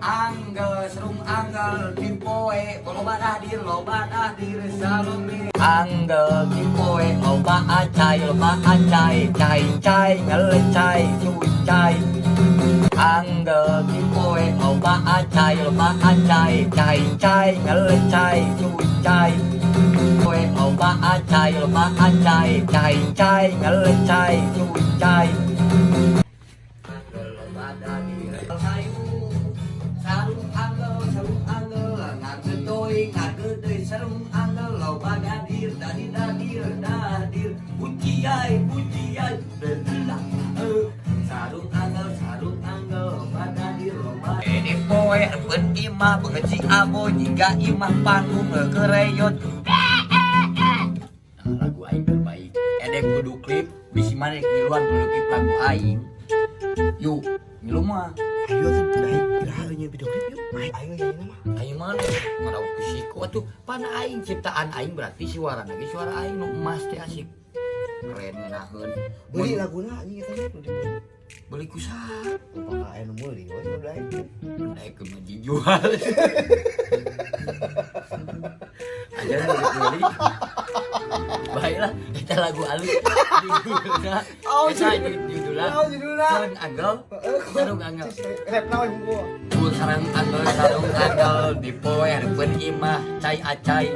Anggel sarung anggel dipoe loba dahdir loba dahdir salumi. Anggel dipoe loba acai cai cai ngelecai cucai. Anggel dipoe loba acai cai cai ngelecai cucai. Poe loba acai cai cai ngelecai cucai. Anggel loba dahdir hayu. Sarung anggel ngagedoi ngagedoi sarung anggel loba dadir dadir dadir dadir puciai puciai belah sarung anggel loba dadir loba ini poe hareupeun imah beungeut si abo jiga imah panggung kereyot. Nah, lagu aing terbaik edek kudu klip bisi maneh ngiluan kudu klip lagu aing yuk ngilu mah. Ayo tuh, daik iraha nya video klip yuk. Ayo nyanyi mah. Aing mana ngarau ku siku atuh pan aing ciptaan aing berarti suara lagi suara aing nu emas teh asik keren ngeunaheun. Beli laguna anjing eta mah nu dibeli. Beli ku saha? Lupa aya nu meuli we nu daek. Daek mah dijual aja nu dibeli. Baiklah, eta lagu alus judulna. Oh, eta judulna. Oh, judulna. Sarung anggel sarung anggel. Rap naon hungkul. Sarung anggel dipoe hareupeun imah cai acai.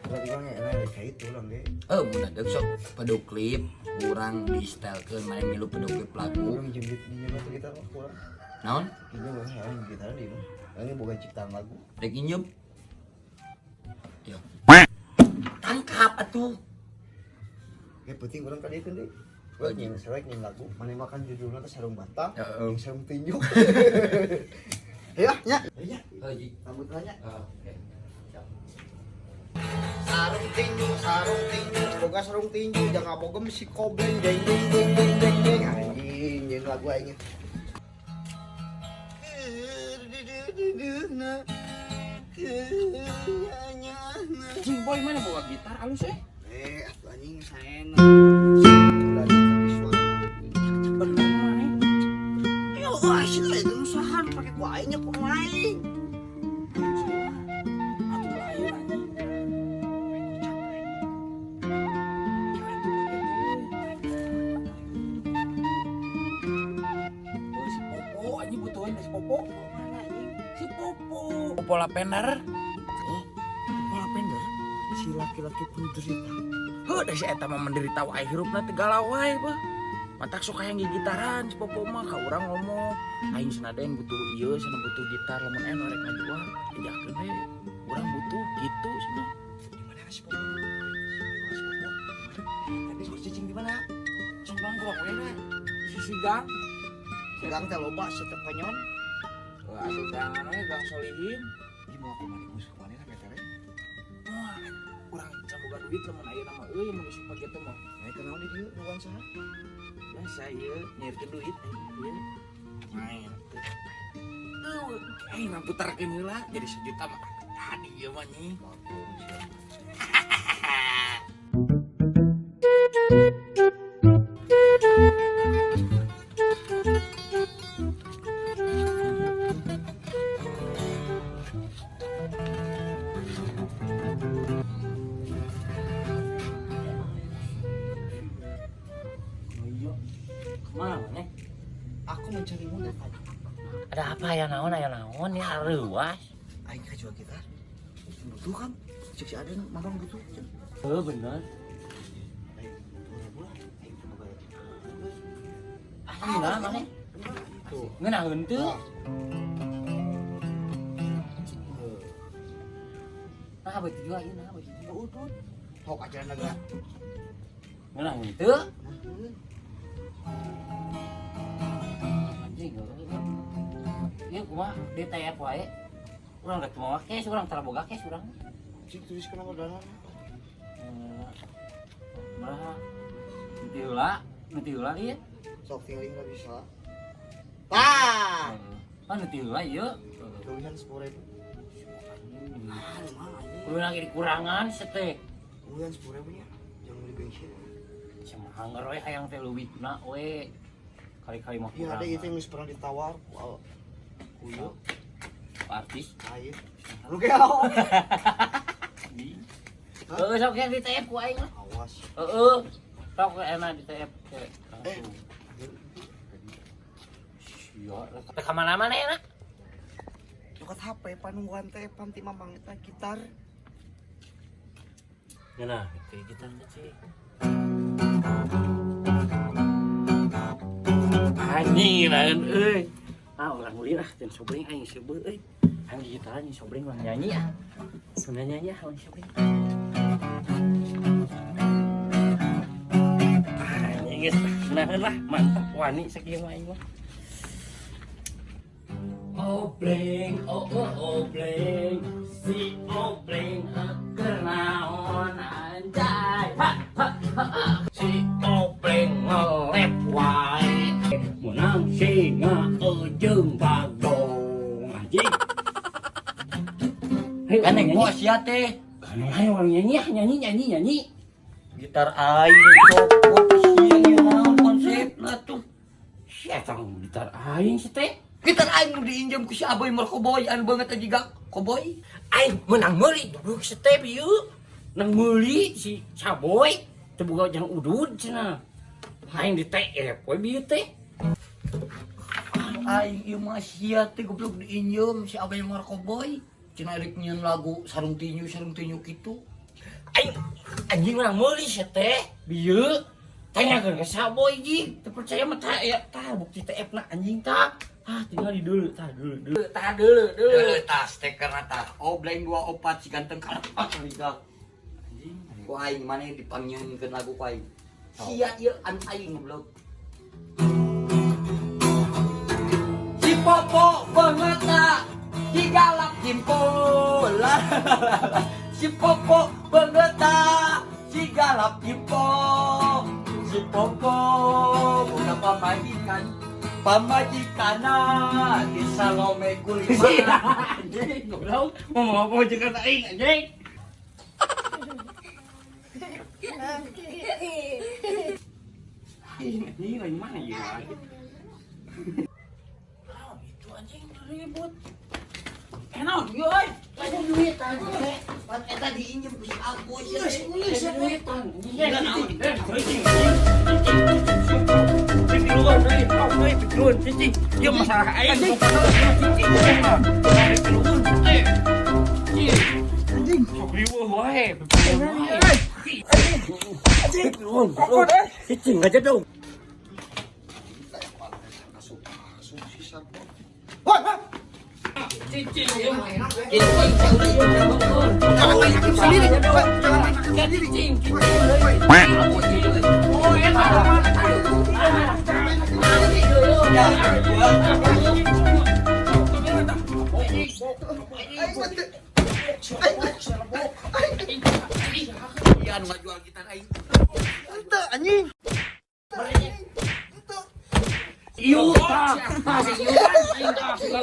Berarti bang enak kayak itu lang deh. Mun deuk sok pedu klip urang di-stylkeun maneh milu pedu klip lagu. Urang jembit di mah tuh gitar mah kurang. Naon? Ini mah hayang gitar di mah. Ini boga ciptaan lagu. Rek nginjem. Yo. Tangkap atuh. Ya penting urang ka dieu deui. Gue nyen selek nyen lagu, maneh makan judulna teh sarung bata, Heeh. jeung sarung tinju. Ayo nya. Ayo nya. Heuh, Ji. Rambut nanya. Oke. Siap. Sarung tinju, boga sarung tinju, jangan bogem si kobleng, deng deng deng deng deng deng. Anjing, nyen lagu aing. Cing boy mana bawa gitar alus eh? Atuh anjing saena. Udah tapi suara. Bener mana? Ya wah, sih itu usahaan pakai ku aing nya ku aing. Atuh lain anjing. Oh, si Popo anjing butuhin si Popo. Mana anjing? Si Popo. Popo Lapender. Popo Lapender. Si laki-laki penderita. Heuh, da si eta mah menderita wae hirupna teh galau wae bah. Matak sok hayang gigitaran si Popo mah ka urang ngomong, aing sanaden butuh ieu, sana butuh gitar lamun aya nu rek ngajual, ejakeun we. Urang butuh gitu cenah. Di mana si Popo? Si Popo. Tadi sok cicing di mana? Sok bang kurang we na. Sisi gang. Gang teh loba setep konyon. Wah, atuh gang we gang Solihin. Ieu mau aku mani musuh mana lah metere. Wah, urang can boga duit lamun aya nama euy mun isup kitu mah. Nah, kenaon di dieu bukan saha? Biasa ieu nyerikeun duit ieu. Main teh. Tuh, aing mah putarkeun heula jadi sejuta mah tadi ieu mah nying. Maklum sia. Iya. Kemana maneh? Aku mencarimu dari tadi. Ada apa ya naon aya naon ya reuas. Aing kajual gitar. Butuh kan? Cek si Aden mamang butuh. Heuh bener. Aing butuh ribu lah. Aing teu boga. Ah, ngeunah maneh? Tuh. Ngeunaheun teu? Nah, beuti juga ieu nah beuti juga. Udut. Tok ajaran negara. Ngeunaheun teu? Anjing heuh. Ieu kumaha DTF wae. Urang teh mawa cash, urang tara boga cash urang. Cik tulis kenapa dana? Nah, nanti heula ieu. Sok tinggalin nggak bisa. Tah. Ah, nanti heula ieu. Tulisan 10.000. Ah, lumayan anjing. Kudu lagi dikurangan sete. Tulisan 10.000 nya. Jangan beli bensin. Sama hanger we hayang teh leuwihna we. Kali-kali mah Iya ada kurangan. itu yang geus pernah ditawar. Wow. Kuyo. Artis. Lain. Lu gelo. Heeh, sok yang di TF ku aing lah. Awas. Heeh. Sok enak di TF. Langsung. Sia. Teh ka mana-mana enak. Nyokot HP panungguan teh pan ti mamang eta gitar. Nah, itu gitar kecil. Anjing lain euy. Ah, urang ulin ah, teu sobreng aing seubeuh euy. Aing gitaran jeung sobreng urang nyanyi ah. Urang nyanyi ah, urang sobreng. Anjing geus naheun lah, mantap wani sakieu mah aing mah. Obleng, oh oh obleng, si obleng keur naon anjay. Ha ha ha ha. Si obleng ngelep wae. Menang singa jeung bagong anjing. Hei, Kan nyanyi. bos sia teh. Kan ayo orang nyanyi ah, nyanyi nyanyi nyanyi. Gitar aing copot sia ieu naon konsepna tuh. Si eta gitar aing si teh. Gitar aing nu diinjem ku si Aboy Markoboy anu banget aja gak koboy. Aing menang meuli goblok si teh bieu. Nang meuli si Saboy teu boga jang udud cenah. Aing di TF we bieu teh. Aing ieu mah sia teh goblok diinjem si Aboy Markoboy. Cenah rek nyieun lagu sarung tinju kitu. Aing anjing menang meuli si teh bieu. Tanyakeun ka Saboy jing, teu percaya mah tah ya tah bukti TF na anjing tah. Ah tinggal di dulu tah dulu dulu tah dulu dulu. Deuleu tas stekerna tah. Obleng 24 si ganteng kalepak liga. Anjing. Ku aing maneh dipangnyieunkeun lagu ku aing. Sia ieu anu aing goblok. Si Popo banget tak digalak jempol. Si Popo banget tak digalap jempol. Si Popo bukan pamajikan, pamajikana di Salome Kulima. Anjing goblok ngomong apa jeung kata aing anjing. Ini lain mana ya? Naon itu anjing ribut. Eh naon ieu euy? Lain duitan. Pan eta diinjem ku si Agus ya. Geus duitan. Eh, cicing. Pipiluan euy, euy pipiluan cicing. Ieu masalah aing. Cicing. Pipiluan teh. Anjing. Sok riweuh wae, pipiluan wae. Anjing. Pipiluan. Cicing aja dong. Asup asup si sarpo. Wah, wah. Cicing ieu mah. Jangan main hakim sendiri. Woi, jangan main hakim sendiri. Cicing, Woi, woi. Oh, enak. Jangan main hakim sendiri. Aing mah teu- Aing Iya anu ngajual gitar aing. teu, anjing. Teu. Iu, tah, tah, si iu, tah, tah, si iu.